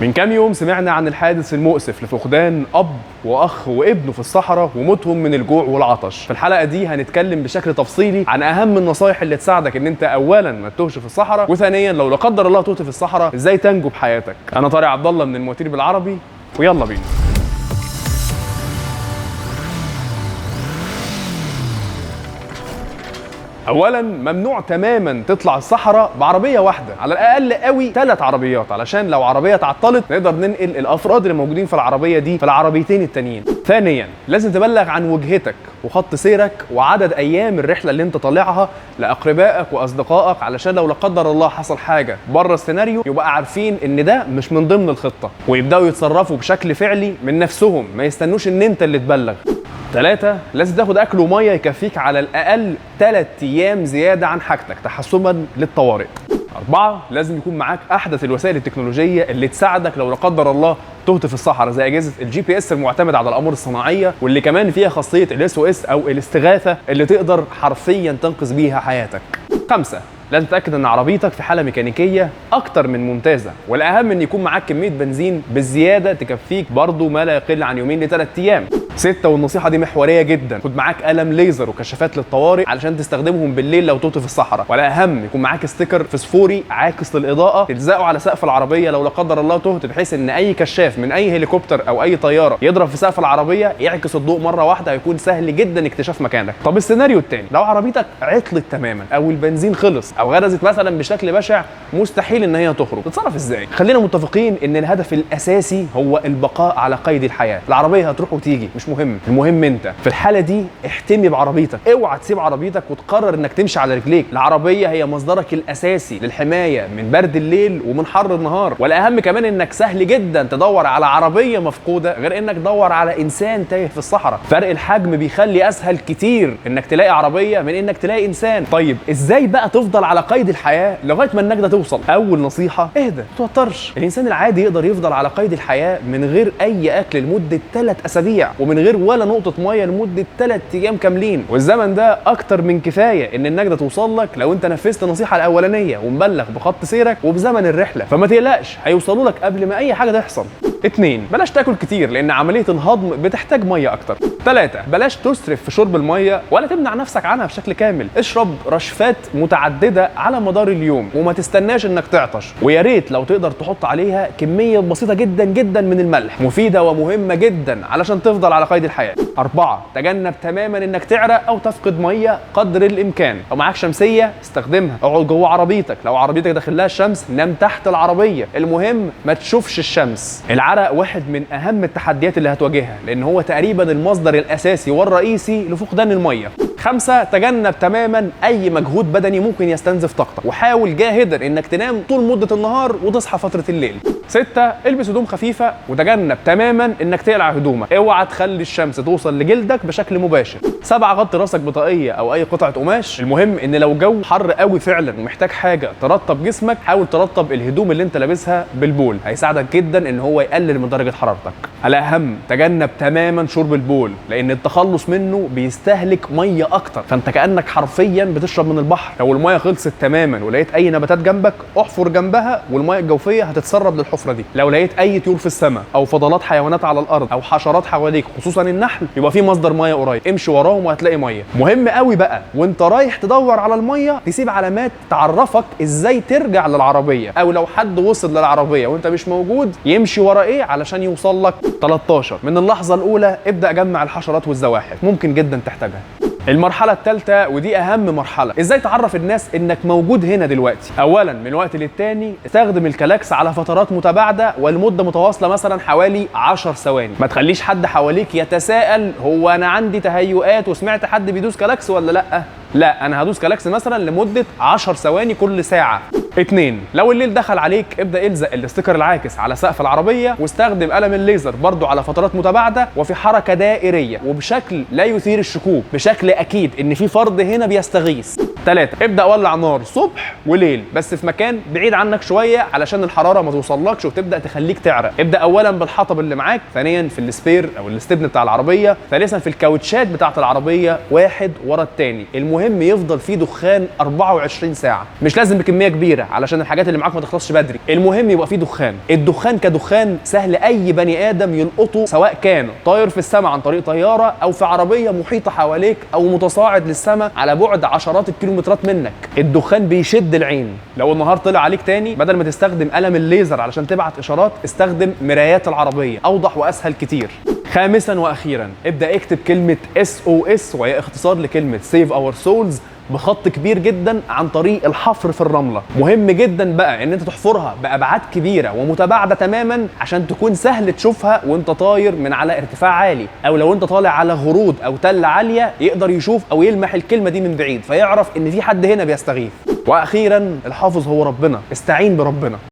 من كام يوم سمعنا عن الحادث المؤسف لفقدان أب وأخ وابنه في الصحراء وموتهم من الجوع والعطش. في الحلقة دي هنتكلم بشكل تفصيلي عن أهم النصايح اللي تساعدك إن أنت أولا ما تتوهش في الصحراء، وثانيا لو لا قدر الله تهت في الصحراء إزاي تنجو بحياتك. أنا طارق عبد الله من المواتير بالعربي، ويلا بينا. اولا، ممنوع تماما تطلع الصحراء بعربيه واحدة، على الاقل قوي 3 عربيات، علشان لو عربية اتعطلت نقدر ننقل الافراد اللي موجودين في العربية دي في العربيتين التانيين. ثانيا، لازم تبلغ عن وجهتك وخط سيرك وعدد ايام الرحلة اللي انت طالعها لاقربائك واصدقائك، علشان لو لا قدر الله حصل حاجة بره السيناريو يبقى عارفين ان ده مش من ضمن الخطة، ويبداوا يتصرفوا بشكل فعلي من نفسهم، ما يستنوش ان انت اللي تبلغ. 3، لازم تاخد اكل ومية يكفيك على الاقل 3 ايام زيادة عن حاجتك تحسبا للطوارئ. 4، لازم يكون معاك احدث الوسائل التكنولوجية اللي تساعدك لو لا قدر الله تهت في الصحراء، زي اجهزة ال GPS المعتمد على الاقمار الصناعية، واللي كمان فيها خاصية ال SOS او الاستغاثة اللي تقدر حرفيا تنقذ بيها حياتك. 5، لازم تتاكد ان عربيتك في حاله ميكانيكية اكتر من ممتازة، والاهم ان يكون معاك كمية بنزين بالزيادة تكفيك برضو ما لا يقل عن 2 ل 3 ايام. 6، والنصيحة دي محورية جدا، خد معاك قلم ليزر وكشافات للطوارئ علشان تستخدمهم بالليل لو تهت في الصحراء، والاهم يكون معاك sticker فسفوري عاكس للاضاءة تلزقه على سقف العربية لو لا قدر الله تهت، بحيث ان اي كشاف من اي هليكوبتر او اي طيارة يضرب في سقف العربية يعكس الضوء مرة واحدة، هيكون سهل جدا اكتشاف مكانك. طب السيناريو الثاني، لو عربيتك عطلت تماما او البنزين خلص او غرزت مثلا بشكل بشع مستحيل ان هي تخرج، تتصرف ازاي؟ خلينا متفقين ان الهدف الاساسي هو البقاء على قيد الحياة، العربية هتروح وتيجي مش مهم، المهم انت في الحالة دي احتمي بعربيتك، اوعى تسيب عربيتك وتقرر انك تمشي على رجليك. العربية هي مصدرك الاساسي للحماية من برد الليل ومن حر النهار، والاهم كمان انك سهل جدا تدور على عربية مفقودة غير انك تدور على انسان تايه في الصحراء. فرق الحجم بيخلي اسهل كتير انك تلاقي عربية من انك تلاقي انسان. طيب ازاي بقى تفضل على قيد الحياة لغاية ما النجده توصل؟ اول نصيحة، اهدى، ما توترش. الانسان العادي يقدر يفضل على قيد الحياة من غير اي اكل لمدة 3 اسابيع، ومن غير ولا نقطة مية لمدة 3 ايام كاملين، والزمن ده اكتر من كفاية ان النجده توصل لك لو انت نفذت النصيحة الاولانية ومبلغ بخط سيرك وبزمن الرحلة، فما تقلقش هيوصلوا لك قبل ما اي حاجة تحصل. 2، بلاش تاكل كتير لان عملية الهضم بتحتاج مية اكتر. 3، بلاش تسرف في شرب المية ولا تمنع نفسك عنها بشكل كامل، اشرب رشفات متعددة على مدار اليوم وما تستناش انك تعطش، ويا ريت لو تقدر تحط عليها كمية بسيطة جدا جدا من الملح، مفيدة ومهمة جدا علشان تفضل على قيد الحياة. 4، تجنب تماما انك تعرق او تفقد مية قدر الامكان، لو معاك شمسية استخدمها، اقعد جوه عربيتك، لو عربيتك داخل لها الشمس نام تحت العربية، المهم ما تشوفش الشمس. العرق واحد من اهم التحديات اللي هتواجهها لان هو تقريبا المصدر الاساسي والرئيسي لفقدان المية. 5، تجنب تماما اي مجهود بدني ممكن يستنزف طاقتك، وحاول جاهدا انك تنام طول مده النهار وتصحى فترة الليل. 6، البس هدوم خفيفة وتجنب تماما انك تقلع هدومك، اوعى تخلي الشمس توصل لجلدك بشكل مباشر. 7، غطي راسك بطاقيه او اي قطعه قماش، المهم ان لو جو حر قوي فعلا ومحتاج حاجة ترطب جسمك حاول ترطب الهدوم اللي انت لابسها بالبول، هيساعدك جدا ان هو يقلل من درجه حرارتك. الاهم، تجنب تماما شرب البول لان التخلص منه بيستهلك مية اكتر، فانت كانك حرفيا بتشرب من البحر. لو المية خلصت تماما ولقيت اي نباتات جنبك احفر جنبها والمية الجوفيه هتتسرب للحفره دي. لو لقيت اي طيور في السماء او فضلات حيوانات على الارض او حشرات حواليك خصوصا النحل يبقى في مصدر مية قريب، امشي وراهم وهتلاقي مية. مهم قوي بقى وانت رايح تدور على المية تسيب علامات تعرفك ازاي ترجع للعربية، او لو حد وصل للعربية وانت مش موجود يمشي ورا ايه علشان يوصل لك. 13، من اللحظة الاولى ابدا جمع الحشرات والزواحف، ممكن جدا تحتاجها. المرحلة الثالثة ودي أهم مرحلة، إزاي تعرف الناس إنك موجود هنا دلوقتي؟ أولاً من وقت للتاني استخدم الكلاكس على فترات متباعدة والمدة متواصلة مثلاً حوالي 10 ثواني، ما تخليش حد حواليك يتساءل هو أنا عندي تهيؤات وسمعت حد بيدوس كلاكس ولا لأ؟ لا، أنا هدوس كلاكس مثلاً لمدة 10 ثواني كل ساعة. 2، لو الليل دخل عليك ابدأ الزق ال sticker العاكس على سقف العربية واستخدم قلم الليزر برضو على فترات متباعدة وفي حركة دائرية وبشكل لا يثير الشكوك، بشكل أكيد إن في فرد هنا بيستغيث. ثلاثة، ابدا ولع نار صبح وليل، بس في مكان بعيد عنك شوية علشان الحرارة ما توصلكش وتبدا تخليك تعرق. ابدا اولا بالحطب اللي معاك، ثانيا في ال spare او الاستبن بتاع العربيه، ثالثا في الكاوتشات بتاعه العربيه، واحد ورا الثاني. المهم يفضل فيه دخان 24 ساعه، مش لازم بكمية كبيرة علشان الحاجات اللي معاك ما تخلصش بدري، المهم يبقى فيه دخان. الدخان كدخان سهل اي بني ادم يلقطه، سواء كان طاير في السماء عن طريق طيارة او في عربية محيطه حواليك او متصاعد للسماء على بعد عشرات الكيلومترات منك. الدخان بيشد العين. لو النهار طلع عليك تاني، بدل ما تستخدم قلم الليزر علشان تبعت اشارات، استخدم مرايات العربيه، اوضح واسهل كتير. خامسا واخيرا، ابدا اكتب كلمة SOS، وهي اختصار لكلمة save our souls، بخط كبير جدا عن طريق الحفر في الرمله. مهم جدا بقى ان انت تحفرها بابعاد كبيرة ومتباعده تماما عشان تكون سهل تشوفها وانت طاير من على ارتفاع عالي، او لو انت طالع على غروض او تله عالية يقدر يشوف او يلمح الكلمة دي من بعيد فيعرف ان في حد هنا بيستغيث. واخيرا، الحافظ هو ربنا، استعين بربنا.